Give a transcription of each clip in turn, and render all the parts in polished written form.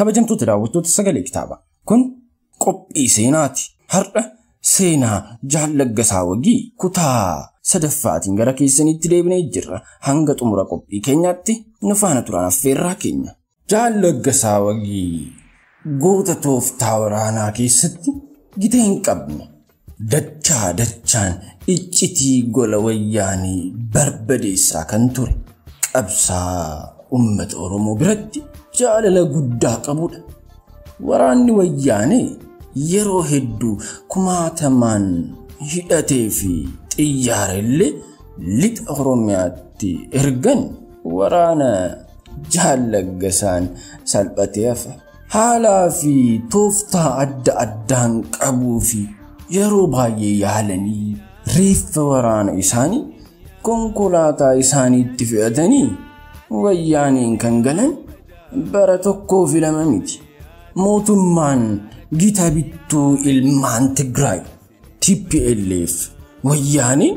Kabajamtoota daawwattoota Sagalee Kitaabaa. Kun qophii seenaati. Har'a seenaa Jaal Laggasaa Wagii kutaa sadaffaatiin gara keessanitti deebinee jirra. Hanga xumura qophii keenyaatti nu faana turan affeerraa keenya. Jaal Laggasaa Wagii goota tooftaa waraanaa keessatti gita hin qabne. Dachaa dachaan iccitii gola wayyaanii barbadeessaa kan ture. Qabsaa uummata Oromoo biratti jaalala guddaa qabudha. Waraanni wayyaanee yeroo hedduu kumaatamaan hidhatee fi xiyyaara illee lixa Oromiyaatti ergan waraana Jaal Laggasaan salphatee hafa. Haalaa fi tooftaa adda addaan qabuu fi yeroo baay'ee yaalanii reeffa waraana isaanii konkolaataa isaaniitti fe'atanii wayyaaniin kan galan bara tokkoo fi lama miti. Mootummaan gita bittuu ilmaan Tigraay TPLF wayyaaniin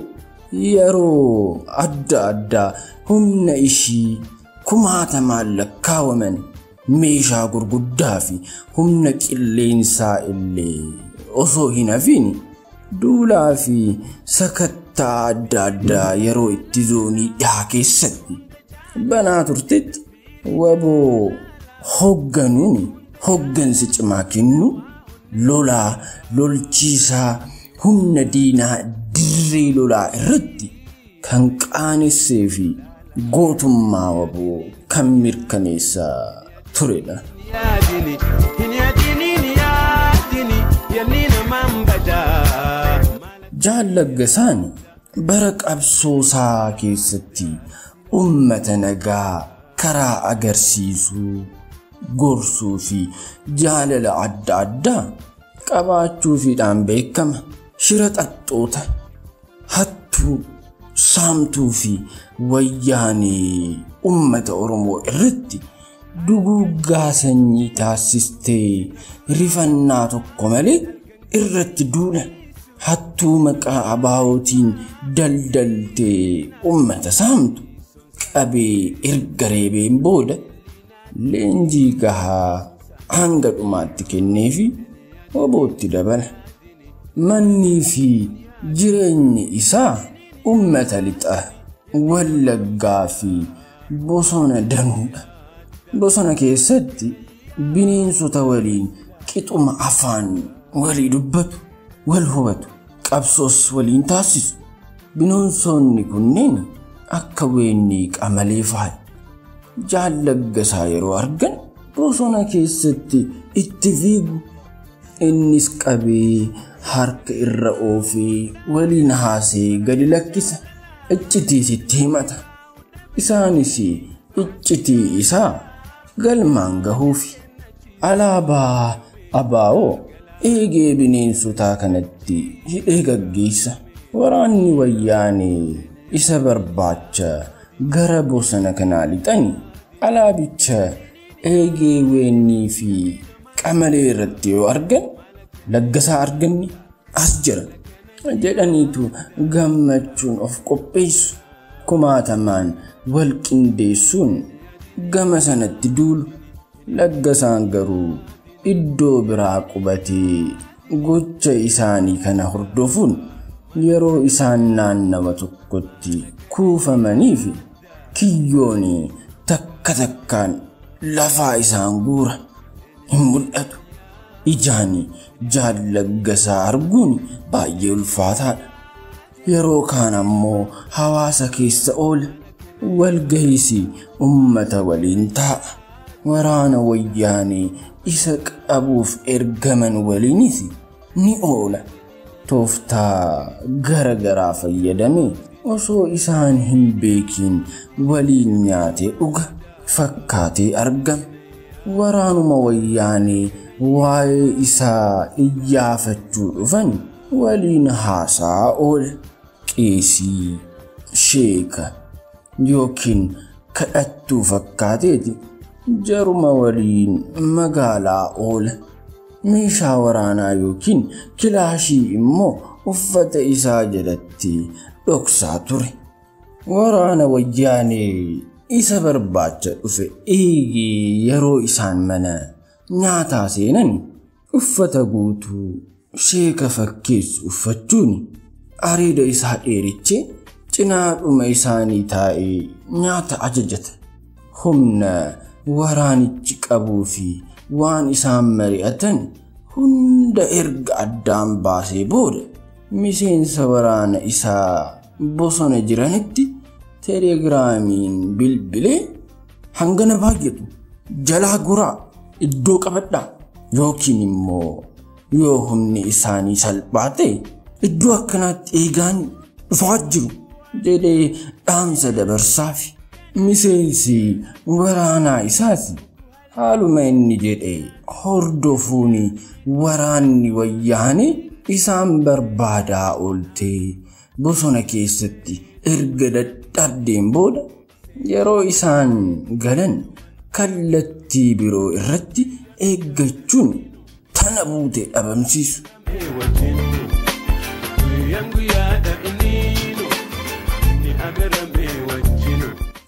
yeroo adda addaa humna ishii kumaatamaan lakkaawaman meeshaa gurguddaa fi humna qilleensaa illee osoo hin hafiin duulaa fi sakattaa adda addaa yeroo itti zoonii dhihaa keessatti banaa turtetti waboo hoogganuun hooggansa cimaa kennu lolaa lolchiisaa humna diinaa dirree lolaa irratti kan qaanessee fi gootummaa waboo kan mirkaneessaa turedha. Jaal Laggasaan bara qabsoosaa keessatti uummata nagaa karaa agarsiisuu, gorsuu fi jaalala adda addaa qabaachuufiidhaan beekama. Shira xaxxoota, hattuu, saamtuu fi wayyaanee uummata Oromoo irratti duguuggaa sanyii taasistee rifannaa tokko malee irratti duula. Hattuu maqaa abaa'ootiin daldaltee uummata saamtu qabee erga reebeen booda leenjii gahaa hanga dhumaatti kenneefi wabootti dabala. Mannii fi jireenyi isaa uummata lixa Wallaggaa fi bosona danuudha. Bosona keessatti bineensota waliin qixuma afaan walii dubbatu, wal hubatu, qabsoos waliin taasisu. Bineensonni kunneen akka weennii qamalee faaya. Jaal Laggasaa yeroo argan bosona keessatti itti fiigu. Innis qabee harka irra oofee waliin haasee gadi lakkisa. Iccitiis itti himata. Isaanis iccitii isaa galmaan gahuufi. Alaabaa abaa'oo eegee bineensotaa kanatti hidhee gaggeessa. Waraanni wayyaanee isa barbaacha gara bosona kanaa lixanii alaabicha eegee weennii fi qamalee irratti yoo argan Laggasaa arganni as jira jedhaniitu gammachuun of qopheessu. Kumaatamaan wal qindeessuun gama sanatti duulu. Laggasaan garuu iddoo biraa qubatee gocha isaanii kana hordofuun yeroo isaan naannawa tokkotti kuufamanii fi kiyyoon takka takkaan lafaa isaan guura hin mul'atu. Ijaan Jaal Laggasaa arguun baay'ee ulfaataadha. Yeroo kaan ammoo hawaasa keessa oola. Walgahiis uummata waliin taa'a. Waraana wayyaanee isa qabuuf ergaman waliinis ni oola. Tooftaa gara garaa fayyadamee osoo isaan hin beekiin waliin nyaatee dhuga fakkaatee argama. Waraanuma wayyaanee waa'ee isaa iyyaafachuu dhufan waliin haasaa oola. Qeesii, sheeka yookiin kadhattuu fakkaateeti jaruma waliin magaalaa oola. Meeshaa waraanaa yookiin kilaashii immoo uffata isaa jalatti dhoksaa ture. Waraana wayyaanee isa barbaacha dhufe eegee yeroo isaan mana nyaataa seenan uffata guutuu sheeka fakkeessu uffachuun areeda isaa dheerichee cinaadhuma isaanii taa'ee nyaata ajajata. Humna waraanichi qabuu fi waan isaan mari'atan hunda erga addaan baasee booda miseensa waraana isaa bosona jiranitti telegiraamiin bilbilee hangana baay'atu jalaa guraa iddoo qabadhaa yookiin immoo yoo humni isaanii salphaa ta'e iddoo akkanaatti eegaan dhufaa jiru jedhee dhaamsa dabarsaafi. Miseensi waraanaa isaas haaluma inni jedhe hordofuun waraanni wayyaane isaan barbaadaa ooltee bosona keessatti erga dadhabdeen booda yeroo isaan galan kallattii biroo irratti eeggachuun tana buute dhabamsiisu.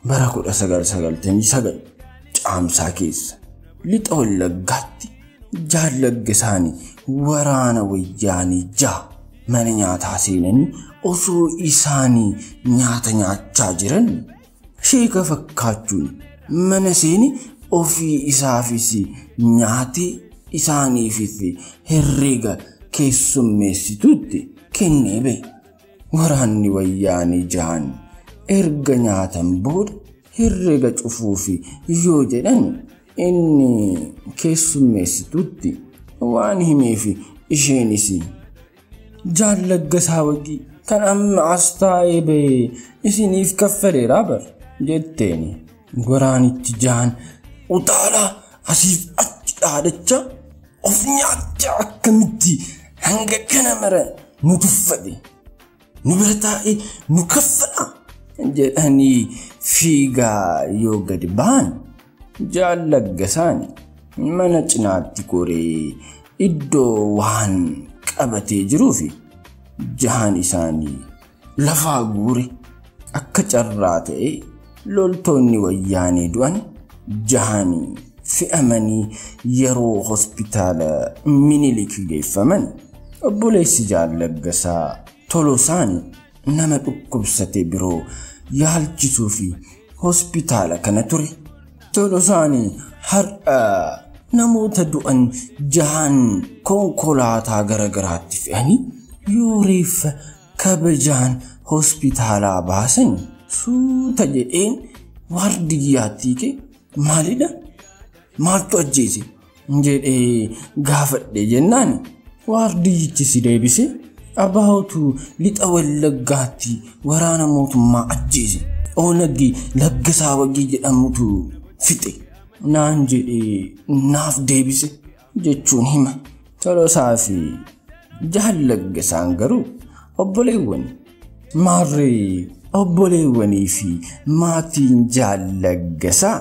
Bara 1999 caamsaa keessa lixa Wallaggaatti Jaal Laggasaanii waraana wayyaanii 6 mana nyaataa seenanii osoo isaanii nyaata nyaachaa jiran sheeka fakkaachuun mana seeni ofii isaafis nyaatee isaaniifis herreega keessummeessituutti kennee ba'e. Waraanni wayyaanii 6 erga nyaatan booda herreega cufuufi yoo jedhan inni keessummeessituutti waan himeef isheenis Jaal Laggasaa Wagii kan amma as taa'ee ba'e isiniif kaffaleeraa bar jetteeni. Waraanichi 6 utaalaa asiif achi dhaadachaa of nyaachaa akkamitti hanga kana mara nu tuffate nu bira taa'ee nu kaffala jedhanii fiigaa yoo gadi ba'an Jaal Laggasaan mana cinaatti koree iddoo waan qabatee jiruufi 6 isaanii lafaa guure. Akka carraa ta'e loltoonni wayyaanii du'an 6 fe'amanii yeroo hospitaala Minilik geeffaman obboleessi Jaal Laggasaa Tolosaan nama dhukkubsate biroo yaalchisuu fi hospitaala kana ture. Tolosaan har'a namoota du'an 6 konkolaataa garagaraatti fe'anii yoo reeffa kabajaan hospitaalaa baasan suuta jedheen waardiyyaatti hiike maalidha? Maaltu ajjeese? Jedhee gaafadhe jennaan waardiyyichi si deebise abaawutu lixa Wallaggaatti waraana mootummaa ajjeese. Oonaggi Laggasaa Wagii jedhamutu fixe naan jedhee naaf deebise jechuun hima. Tolosaa fi Jaal Laggasaan garuu obboleewwan maarree obboleewwanii fi maatiin Jaal Laggasaa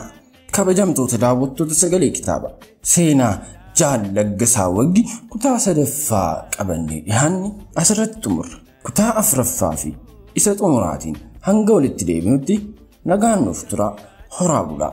kabajamtoota daawwattoota sagalee kitaaba seenaa Jaal Laggasaa Wagii kutaa 3ffaa qabannee dhiyaanne asirratti xumurra. Kutaa 4ffaa fi isa xumuraatiin hanga walitti deebinutti nagaan nuuf turaa. Horaa bulaa.